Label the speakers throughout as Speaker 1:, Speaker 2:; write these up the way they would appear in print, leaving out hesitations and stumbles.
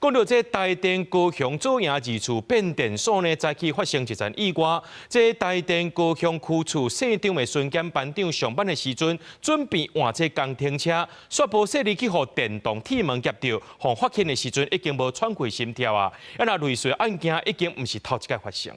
Speaker 1: 講到這台電高雄左營二處變電所呢，早起發生一場意外。這台電高雄區處姓張的巡檢班長上班的時陣，準備換這工程車，煞無細膩去予電動鐵門夾著，予發現的時陣已經無喘氣心跳啊！啊若類似案件已經毋是頭一擺發生。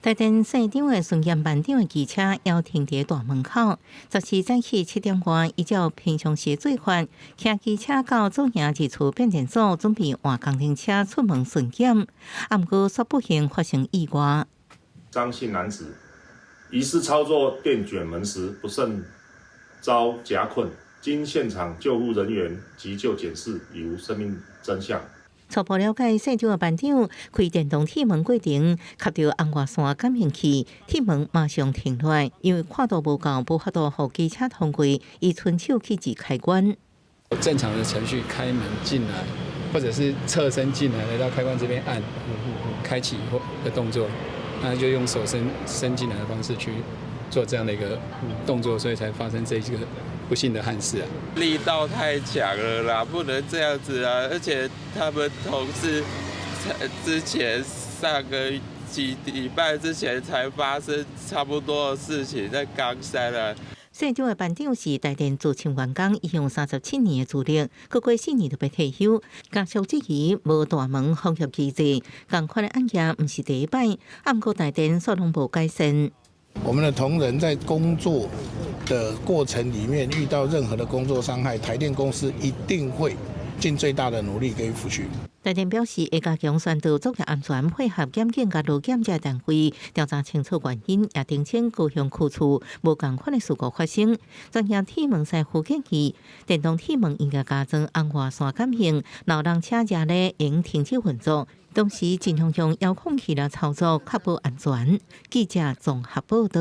Speaker 2: 台電姓張的巡檢班長的機車猶停佇大門口，14早起7點外，依照平常時做法，騎機車到左營二處變電所，準備換工程車出門巡檢，啊，毋過煞不幸發生意外。
Speaker 3: 張姓男子疑似操作電捲門時不慎遭夾困，經現場救護人員急救檢視，已無生命徵象。
Speaker 2: 初步了解，姓張的班長開電動鐵門過程，磕著紅外線感應器，鐵門馬上停落來，因為闊度無夠，無法度予機車通過，伊伸手去按開關。
Speaker 4: 正常的程序開門進來，或者是側身進來，來到開關這邊按開啟的動作，那就用手伸伸進來的方式去做這樣的一個動作，所以才發生這個不幸的憾事啊！
Speaker 5: 力道太強了啦，不能這樣子啊！而且他們同事之前上個幾禮拜之前才發生差不多的事情，在岡山啊。
Speaker 2: 姓張的班長是台電資深員工，伊用37年的資歷，閣過4年就欲退休。家屬質疑無大門防禦機制，仝款的案件毋是第一擺，啊，毋過台電煞攏無改善。
Speaker 6: 我們的同仁在工作的過程裡面遇到任何的工作傷害，台電公司一定會盡最大的努力給予撫恤。
Speaker 2: 台電表示會加強宣導作業安全，配合檢警佮勞檢這單位調查清楚原因，也澄清高雄區處無仝款的事故發生。專業鐵門師傅建議，電動鐵門應該加裝紅外線感應，老人車賈咧應停止運作，同時盡量用遙控器來操作，確保安全。記者綜合報道。